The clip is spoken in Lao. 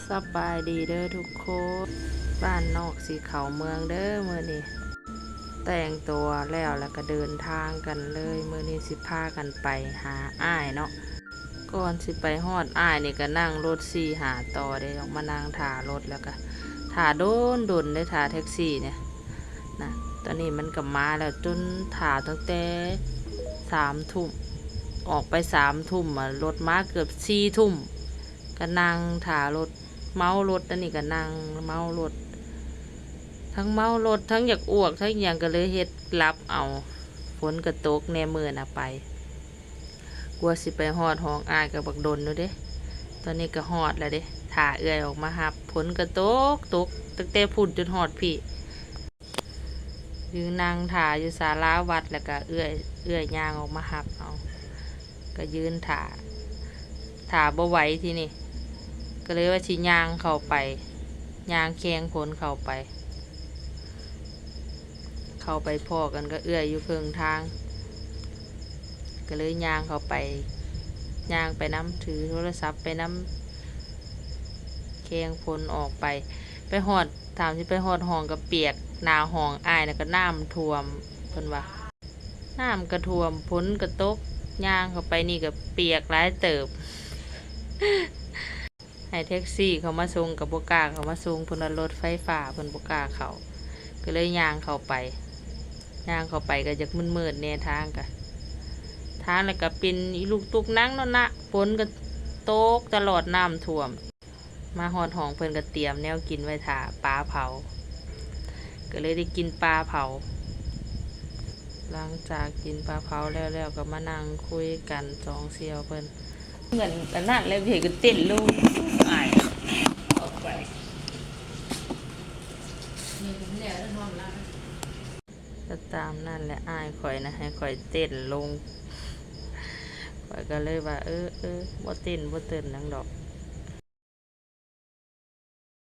ສະບາຍດີເດີທຸກຄົນ, ບ້ານນອກຊິເຂົ້າເມືອງເດີມື້ນີ້. ແຕ່ງຕົວແລ້ວ ແລ້ວກໍເດີນທາງກັນເລີຍ. ມື້ນີ້ຊິພາກັນໄປຫາອ້າຍເນາະ. ກ່ອນຊິໄປຮອດອ້າຍນີ້ກໍນັ່ງລົດສີ່ຫ້າຕໍ່ເດ້, ອອກມານັ່ງຖ້າລົດ ແລ້ວກໍຖ້າດົນໆເດ້ ຖ້າແທັກຊີນີ້ນະ. ຕອນນີ້ມັນກໍມາແລ້ວ, ຈົນຖ້າຕັ້ງແຕ່ສາມທຸ່ມ, ອອກໄປສາມທຸ່ມ ລົດມາເກືອບສີ່ທຸ່ມ. ກໍນັ່ງຖ້າລົດ, ເມົາລົດ, ອັນນີ້ກໍນັ່ງເມົາລົດ, ທັງເມົາລົດ ທັງຢາກອວກ ທັງຫຍັງ ກໍເລີຍເຮັດຫຼັບເອົາ. ຝົນກໍຕົກແດ່ມື້ນະໄປ, ກວ່າຊິໄປຮອດຫ້ອງອ້າຍກໍບັກດົນຢູ່ເດ້. ຕອນນີ້ກໍຮອດແລ້ວເດ້, ຖ້າເອື້ອຍອອກມາຮັບ. ຝົນກໍຕົກ, ຕົກຕັ້ງແຕ່ພຸ້ນຈົນຮອດພີ້. ຢືນນັ່ງຖ້າຢູ່ສາລາວັດ ແລ້ວກະເອື້ອຍ, ເອື້ອຍຍ່າງອອກມາຮັບເອົາ. ກະຢືນຖ້າ, ຖ້າບໍ່ໄຫວທີນີ້, ກະເລີຍວ່າຊິຍ່າງເຂົ້າໄປ, ຍ່າງແຂ່ງຝົນເຂົ້າໄປ. ເຂົ້າໄປພໍ້ກັນກັບເອື້ອຍຢູ່ເຄິ່ງທາງ, ກະເລີຍຍ່າງເຂົ້າໄປ, ຍ່າງໄປນຳ, ຖືໂທລະສັບໄປນຳ, ແຂ່ງຝົນອອກໄປ. ໄປຮອດ ຖາມຊິໄປຮອດຫ້ອງກໍປຽກ, ໜ້າຫ້ອງອ້າຍນະກໍນ້ຳຖ້ວມ ເພິ່ນວ່າ. ນ້ຳກໍຖ້ວມ, ຝົນກໍຕົກ, ຍ່າງເຂົ້າໄປນີ້ກໍປຽກຫຼາຍເຕີບ. ໃຫ້ແທັກຊີເຂົ້າມາສົ່ງກໍບໍ່ກ້າເຂົ້າມາສົ່ງ, ເພິ່ນວ່າລົດໄຟຟ້າ, ເພິ່ນບໍ່ກ້າເຂົ້າ, ກໍເລີຍຍ່າງເຂົ້າໄປ. ຍ່າງເຂົ້າໄປກໍຢາກມືດໆແດ່, ທາງກໍ, ທາງແລ້ວກໍເປັນອີລຸກຕຸກນັງໂລດນະ, ຝົນກໍຕົກຕະຫຼອດ, ນ້ຳຖ້ວມ. ມາຮອດຫ້ອງເພິ່ນກໍຕຽມແນວກິນໄວ້ຖ້າ, ປາເຜົາ. ກໍເລີຍໄດ້ກິນປາເຜົາ. ຫຼັງຈາກກິນປາເຜົາແລ້ວ, ແລ້ວກໍມານັ່ງຄຸຍກັນສອງສ່ຽວເພິ່ນ. ເໝືອນອັນນັ້ນແຫຼະ, ເຮັດກໍເຕັ້ນລົງ, ອ້າຍ. ກໍຕາມນັ້ນແຫຼະ, ອ້າຍຂ້ອຍນະໃຫ້ຂ້ອຍເຕັ້ນລົງ. ຂ້ອຍກໍເລີຍວ່າ ເອີ ເອີ ບໍ່ເຕັ້ນບໍ່ເຕີນຫຍັງດອກ.